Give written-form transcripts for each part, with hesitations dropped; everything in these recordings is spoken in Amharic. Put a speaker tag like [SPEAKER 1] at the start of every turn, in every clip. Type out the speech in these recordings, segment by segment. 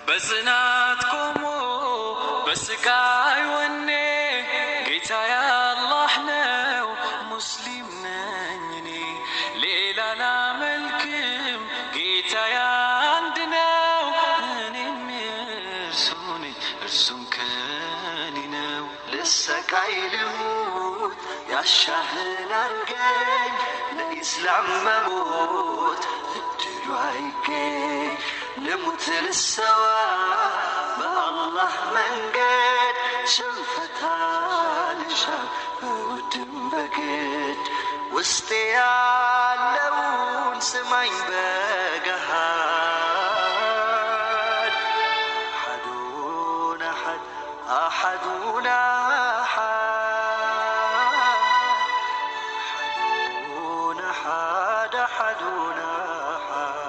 [SPEAKER 1] በጽናት ቆሞ በስቃይ ወኔ ጌታዬ አላህ ነው፣ ሙስሊም ነኝ እኔ፣ ሌላ ላመልክም፣ ጌታዬ አንድ ነው። እኔም የእርሱ ነኝ፣ እርሱም ከኔ ነው። ልሰቃይ ልሙት ያሻህን አርገኝ፣ ለኢስላም መሞት እድሉ አይገኝ። ልሙት ልሰዋ በአላህ መንገድ፣ ሽንፈት አልሻም በውድም በግድ። ውስጤ ያለውን ስማኝ በገሃድ፣ አሐዱን አሐድ አሐዱን አሐድ አሐዱን አሐድ አሐዱን አሐድ።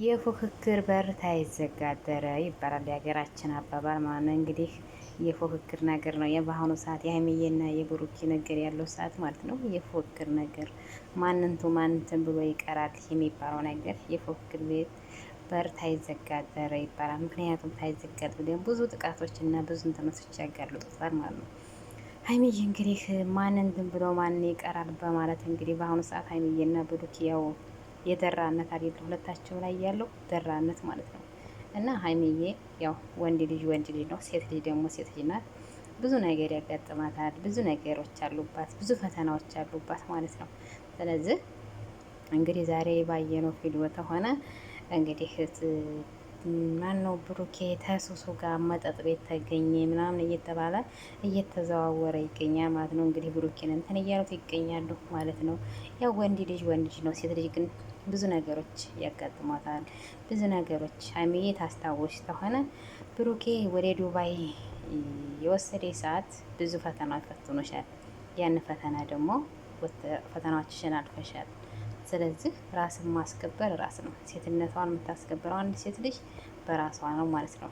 [SPEAKER 2] የፉክክር በር ታይዘጋ አደረ ይባላል የሀገራችን አባባል ማለት ነው። እንግዲህ የፉክክር ነገር ነው የበአሁኑ ሰዓት የሀይሚዬና የብሩኪ ነገር ያለው ሰዓት ማለት ነው። የፉክክር ነገር ማንንቱ ማንንትን ብሎ ይቀራል የሚባለው ነገር የፉክክር ቤት በር ታይዘጋ አደረ ይባላል። ምክንያቱም ታይዘጋ ብለን ብዙ ጥቃቶች እና ብዙ እንትኖች ያጋልጡታል ማለት ነው። ሀይሚዬ እንግዲህ ማንንትን ብሎ ማን ይቀራል በማለት እንግዲህ በአሁኑ ሰዓት ሀይሚዬና ብሩኪ ያው የደራነት አይደል ሁለታቸው ላይ ያለው ደራነት ማለት ነው። እና ሀይሚዬ ያው ወንድ ልጅ ወንድ ልጅ ነው፣ ሴት ልጅ ደግሞ ሴት ልጅ ናት። ብዙ ነገር ያጋጥማታል፣ ብዙ ነገሮች አሉባት፣ ብዙ ፈተናዎች አሉባት ማለት ነው። ስለዚህ እንግዲህ ዛሬ ባየነው ቪዲዮ ተሆነ እንግዲህ ማነው ብሩኬ ተሱሱ ጋር መጠጥ ቤት ተገኘ ምናምን እየተባለ እየተዘዋወረ ይገኛል ማለት ነው። እንግዲህ ብሩኬን እንትን እያሉት ይገኛሉ ማለት ነው። ያው ወንድ ልጅ ወንድ ልጅ ነው፣ ሴት ልጅ ግን ብዙ ነገሮች ያጋጥሟታል። ብዙ ነገሮች ሀይሚዬ ታስታውሽ ከሆነ ብሩኬ ወደ ዱባይ የወሰደ ሰዓት ብዙ ፈተና ፈትኖሻል። ያን ፈተና ደግሞ ፈተናዎችሽን አልፈሻል። ስለዚህ ራስን ማስከበር ራስ ነው። ሴትነቷን የምታስከብረው አንድ ሴት ልጅ በራሷ ነው ማለት ነው።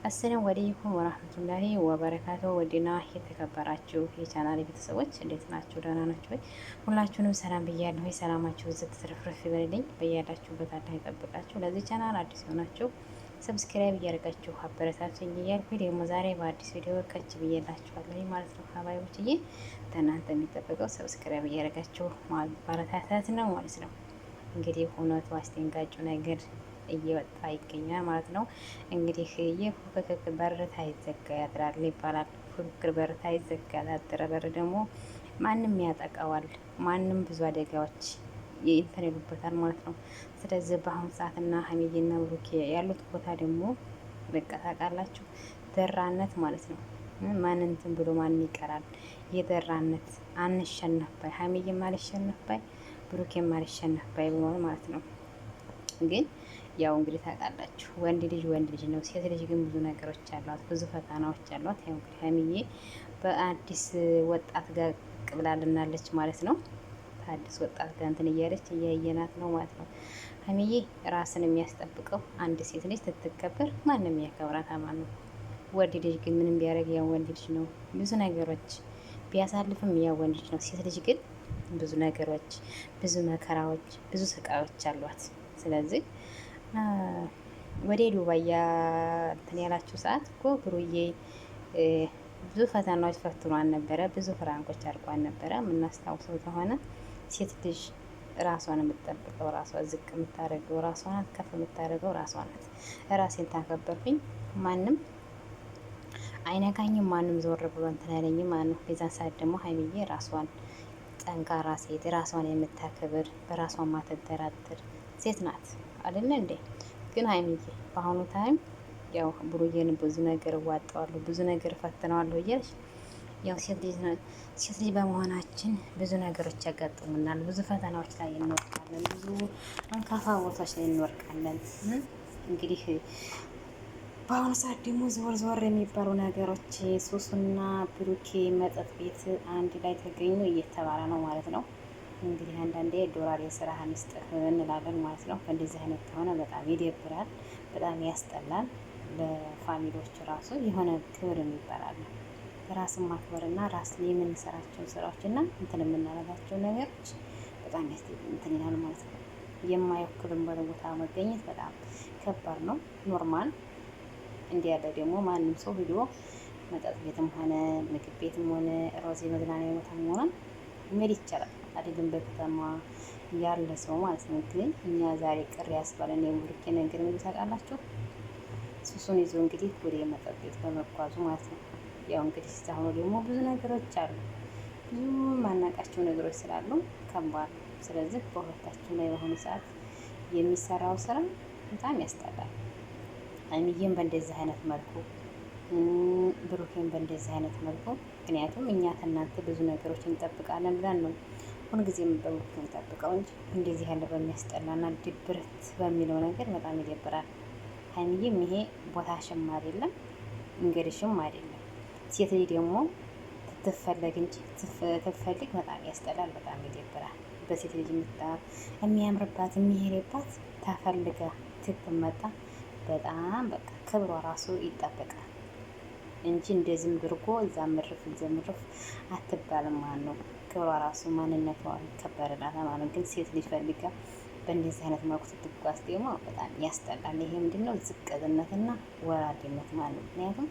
[SPEAKER 2] አሰላሙ አለይኩም ወራህመቱላሂ ወበረካቱ። ወዲና የተከበራችሁ የቻናል ቤተሰቦች እንዴት ናችሁ? ደህና ናችሁ ወይ? ሁላችሁንም ሰላም ብያለሁ። ሰላማችሁ ዝት ትርፍርፍ ይበልልኝ። በያላችሁበት አላህ ይጠብቃችሁ። ለዚህ ቻናል አዲስ የሆናችሁ subscribe እያደረጋችሁ አበረታቱኝ እያልኩ ደግሞ ዛሬ በአዲስ ቪዲዮ ከች ብዬላችኋለሁ ማለት ነው። ሀባይቦችዬ ከእናንተ የሚጠበቀው subscribe እያደረጋችሁ ማበረታታት ነው ማለት ነው። እንግዲህ እውነቱ አስደንጋጩ ነገር እየወጣ ይገኛል ማለት ነው። እንግዲህ የፉክክር በር ታይዘጋ ያድራል ይባላል። ፉክክር በር ታይዘጋ ያደረ በር ደግሞ ማንም ያጠቃዋል። ማንም ብዙ አደጋዎች እንትን ይሉበታል ማለት ነው። ስለዚህ በአሁኑ ሰዓትና ሀይሚዬና ብሩኬ ያሉት ቦታ ደግሞ በቃ ታውቃላችሁ ደራነት ማለት ነው። ማን እንትን ብሎ ማን ይቀራል? የደራነት አንሸነፍ ባይ ሀይሚዬም አልሸነፍ ባይ ብሩኬም አልሸነፍ ባይ ብሏል ማለት ነው። ግን ያው እንግዲህ ታውቃላችሁ ወንድ ልጅ ወንድ ልጅ ነው። ሴት ልጅ ግን ብዙ ነገሮች አሏት፣ ብዙ ፈተናዎች አሏት። ያው እንግዲህ ሀይሚዬ በአዲስ ወጣት ጋር ቅብላልናለች ማለት ነው። ከአዲስ ወጣት ጋር እንትን እያለች እያየናት ነው ማለት ነው። ሀይሚዬ ራስን የሚያስጠብቀው አንድ ሴት ልጅ ስትከበር ማንም ያከብራታል ማለት ነው። ወንድ ልጅ ግን ምንም ቢያደርግ ያው ወንድ ልጅ ነው። ብዙ ነገሮች ቢያሳልፍም ያው ወንድ ልጅ ነው። ሴት ልጅ ግን ብዙ ነገሮች፣ ብዙ መከራዎች፣ ብዙ ስቃዮች አሏት። ስለዚህ ወደ ዱባይ እንትን ያላችሁ ሰዓት እኮ ብሩዬ ብዙ ፈተናዎች ፈትኗን ነበረ። ብዙ ፍራንኮች አድርጓን ነበረ። የምናስታውሰው ከሆነ ሴት ልጅ ራሷን የምትጠብቀው ራሷ፣ ዝቅ የምታደርገው ራሷ ናት፣ ከፍ የምታደርገው ራሷ ናት። ራሴን ታከበርኩኝ ማንም አይነካኝም፣ ማንም ዞር ብሎ እንትን አይለኝም ማለት ነው። የዛን ሰዓት ደግሞ ሀይሚዬ ራሷን ጠንካራ ሴት፣ ራሷን የምታከብር፣ በራሷ ማትደራደር ሴት ናት አይደለ እንዴ? ግን ሀይሚዬ በአሁኑ time ያው ብሩዬን ብዙ ነገር እዋጠዋለሁ፣ ብዙ ነገር እፈትነዋለሁ እያልሽ ያው ሴት ልጅ በመሆናችን ብዙ ነገሮች ያጋጥሙናል። ብዙ ፈተናዎች ላይ እንወርቃለን። ብዙ አንካፋ ቦታዎች ላይ እንወርቃለን። እንግዲህ በአሁኑ ሰዓት ደግሞ ዞር ዞር የሚባሉ ነገሮች ሱሱና ብሩኬ መጠጥ ቤት አንድ ላይ ተገኙ እየተባለ ነው ማለት ነው። እንግዲህ አንዳንዴ ዶላር የስራህን ይስጥህ እንላለን ማለት ነው። እንደዚህ አይነት ከሆነ በጣም ይደብራል፣ በጣም ያስጠላል። ለፋሚሊዎች ራሱ የሆነ ክብር የሚባል አለ። ራስን ማክበርና ራስ የምንሰራቸው ስራዎች እና እንትን የምናደርጋቸው ነገሮች በጣም በጣም እንትን ይላል ማለት ነው። የማይወክልም ቦታ መገኘት በጣም ከባድ ነው። Normal እንዲህ ያለ ደግሞ ማንም ሰው ሂዶ መጠጥ ቤትም ሆነ ምግብ ቤትም ሆነ ሮዜ መዝናኛ ቦታም ሆነ መሄድ ይቻላል። አይደለም በከተማ ያለ ሰው ማለት ነው። ግን እኛ ዛሬ ቅር ያስባለን የብሩኬ ነገር ምን ታውቃላችሁ? ሱሱን ይዞ እንግዲህ ወደ መጠጥ ቤት በመጓዙ ማለት ነው። ያው እንግዲህ አሁኑ ደግሞ ብዙ ነገሮች አሉ፣ ብዙ ማናቃቸው ነገሮች ስላሉ ከባድ ነው። ስለዚህ በሁለታችሁ ላይ በአሁኑ ሰዓት የሚሰራው ስራ በጣም ያስጠላል። ሀይሚዬም በእንደዚህ አይነት መልኩ፣ ብሩኬን በእንደዚህ አይነት መልኩ፣ ምክንያቱም እኛ ከእናንተ ብዙ ነገሮች እንጠብቃለን ብለን ነው ሁልጊዜም በብሩኬ እንጠብቀው እንጂ እንደዚህ ያለ በሚያስጠላና ድብርት በሚለው ነገር በጣም ይደብራል። ሀይሚዬም ይሄ ቦታሽም አይደለም እንግዲሽም አይደለም። ሴት ልጅ ደግሞ ትፈለግ እንጂ ትፈልግ በጣም ያስጠላል፣ በጣም ይደብራል። በሴት ልጅ የሚያምርባት የሚሄድባት ተፈልጋ ትትመጣ በጣም በቃ ክብሯ ራሱ ይጠበቃል እንጂ እንደዚህም ድርጎ እዛ ምርፍ እዛ ምርፍ አትባልም ማለት ነው። ክብሯ ራሱ ማንነቷ ይከበርላታል ማለት ነው። ግን ሴት ልጅ ፈልጋ በእንደዚህ አይነት መልኩ ስትጓዝ ደግሞ በጣም ያስጠላል። ይሄ ምንድነው? ዝቅጥነትና ወራዴነት ማለት ነው። ምክንያቱም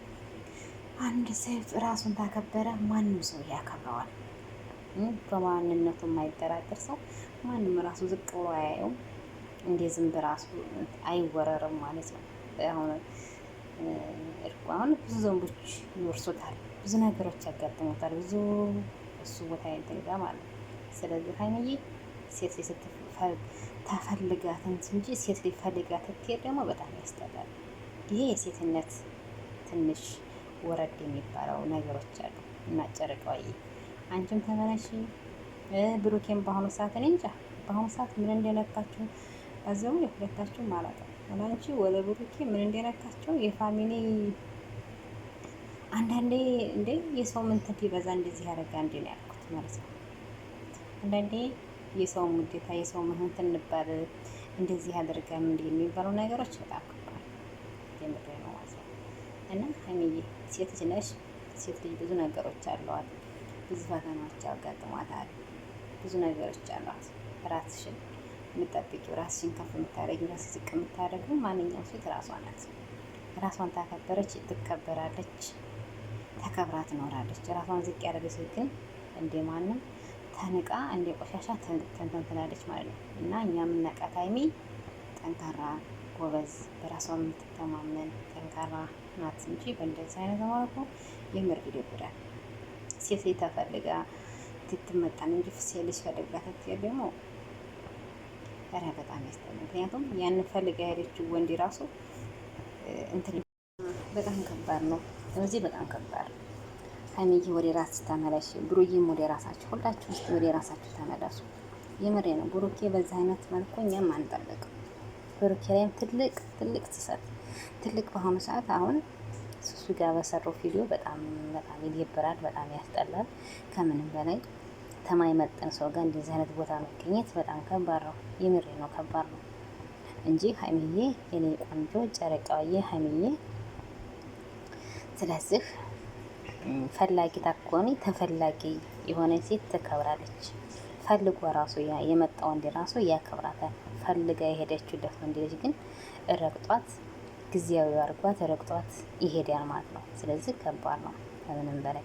[SPEAKER 2] አንድ ሴት ራሱን ታከበረ ማንም ሰው ያከብረዋል። በማንነቱ የማይጠራጠር ሰው ማንም ራሱ ዝቅ ብሎ አያየውም። እንደ ዝንብ ራሱ አይወረርም ማለት ነው። አሁን አሁን ብዙ ዘንቦች ይወርሱታል፣ ብዙ ነገሮች ያጋጥሙታል፣ ብዙ እሱ ቦታ እንትን ይላል ማለት ነው። ስለዚህ ሀይሚዬ ሴት ልጅ ተፈልጋት እንጂ ሴት ልጅ ፈልጋ ትትሄድ ደግሞ በጣም ያስጠላል። ይሄ የሴትነት ትንሽ ወረድ የሚባለው ነገሮች አሉ እና ጨረቃዬ አንቺም ተመለሺ፣ ብሩኬም በአሁኑ ሰዓት እኔ እንጃ በአሁኑ ሰዓት ምን እንደነካችሁ በዛው የሁለታችሁም አላውቅም። ወደ አንቺ ወደ ብሩኬ ምን እንደነካቸው የ family አንዳንዴ እንዴ የሰው ምንትን ቢበዛ እንደዚህ ያደርጋ እንዴ ነው ያልኩት ማለት ነው። አንዳንዴ የሰው ውዴታ የሰው ምህንት እንባል እንደዚህ ያደርጋል እንዴ የሚባሉ ነገሮች በጣም ከባድ የምሬ ነው ማለት ነው። እና ሀይሚዬ ሴት ልጅ ነሽ። ሴት ልጅ ብዙ ነገሮች አለዋት። ብዙ ፈተናዎች ያጋጥሟታል። ብዙ ነገሮች አሏት። ራስሽን የምጠብቂው ራስሽን ከፍ የምታደርጊው ራስሽን ዝቅ የምታደርጊው ማንኛውም ሴት ራሷ ናት። ራሷን ታከበረች ትከበራለች፣ ተከብራ ትኖራለች። ራሷን ዝቅ ያደረገች ሴት ግን እንደ ማንም ተንቃ እንደ ቆሻሻ ተንተንትላለች ማለት ነው። እና እኛ የምናውቃት ሀይሚ ጠንካራ፣ ጎበዝ፣ በራሷ የምትተማመን ጠንካራ ናት እንጂ በእንደዚህ አይነት መልኩ የምር ይደብራል። ሴት ልጅ ተፈልጋ ትትመጣን እንጂ ሴት ልጅ ፈልጋ ትትሄድ ደግሞ ኧረ በጣም ያስጠላል። ምክንያቱም ያንን ፈልጋ የሄደችው ወንድ ራሱ እንትን በጣም ከባድ ነው። ስለዚህ በጣም ከባድ ነው። ሀይሚዬ ወደ ራስ ተመለሽ፣ ብሩዬም ወደ ራሳችሁ፣ ሁላችሁ ውስጥ ወደ ራሳችሁ ተመለሱ። የምሬ ነው። ብሩኬ በዚህ አይነት መልኩ እኛም አንጠብቅም። ብሩኬ ላይም ትልቅ ትልቅ ስህተት ትልቅ በአሁኑ ሰዓት አሁን ሱሱ ጋር በሰራው ቪዲዮ በጣም በጣም ይደብራል፣ በጣም ያስጠላል። ከምንም በላይ ተማይመጥን ሰው ጋር እንደዚህ አይነት ቦታ መገኘት በጣም ከባድ ነው። የምሬ ነው፣ ከባድ ነው እንጂ ሀይሚዬ የኔ ቆንጆ ጨረቃዬ ሀይሚዬ፣ ስለዚህ ፈላጊ ታኮኒ ተፈላጊ የሆነ ሴት ትከብራለች። ፈልጎ ራሱ የመጣ ወንድ ራሱ ያከብራታል። ፈልጋ የሄደችለት ወንድ ልጅ ግን ረግጧት፣ ጊዜያዊ አድርጓት ረግጧት ይሄዳል ማለት ነው። ስለዚህ ከባድ ነው ከምንም በላይ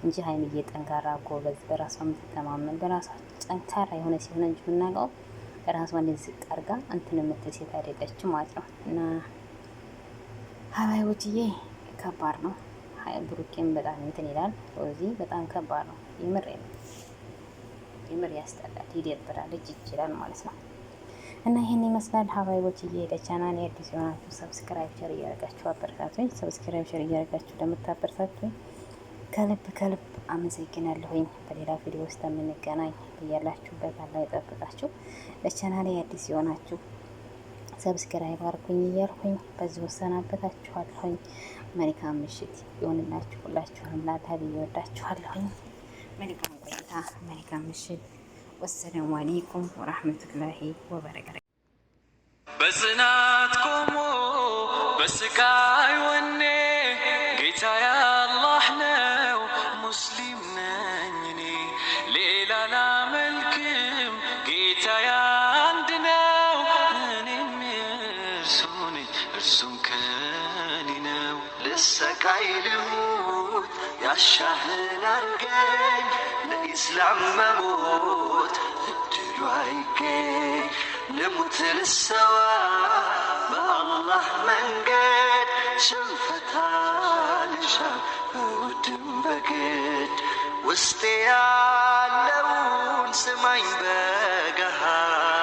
[SPEAKER 2] እንጂ ሀይሚዬ ጠንካራ ጎበዝ፣ በራሷ የምትተማመን በራሷ ጠንካራ የሆነ ሲሆን እንጂ የምናውቀው ራሷን ዝቅ አድርጋ እንትን የምትል ሴት አይደለችም ማለት ነው። እና ሀባይቦችዬ ከባድ ነው። ብሩኬም በጣም እንትን ይላል። ስለዚህ በጣም ከባድ ነው። የምር የምር ያስጠላል፣ ይደብራል፣ እጅ ይችላል ማለት ነው። እና ይህን ይመስላል ሀባይቦች። ለቻናል አዲስ የሆናችሁ subscribe፣ share እያደረጋችሁ አበረታቱኝ። Subscribe፣ share እያደረጋችሁ ለምታበረታቱኝ ከልብ ከልብ አመሰግናለሁኝ። በሌላ ቪዲዮ ውስጥ የምንገናኝ በያላችሁበት አላህ ይጠብቃችሁ። ለቻናሌ አዲስ የሆናችሁ subscribe አድርጉኝ እያልኩኝ በዚህ ወሰናበታችኋለሁኝ። መልካም ምሽት ይሆንላችሁ ሁላችሁንም ላታ ብዬ ወዳችኋለሁኝ። መልካም ቆይታ፣ መልካም ምሽት። والسلام عليكم ورحمة الله وبركاته።
[SPEAKER 1] በጽናት ቆሞ በስቃይ ወኔ ጌታ ያላህ ነው፣ ሙስሊም ነኝ እኔ ሌላ ላመልክም። በስቃይ ልሙት፣ ያሻህን አርገኝ፣ ለኢስላም መሞት እድሉ አይገኝ። ልሙት ልሰዋ በአላህ መንገድ፣ ሽንፈት አልሻም በውድም በግድ። ውስጤ ያለውን ስማኝ በገሃድ።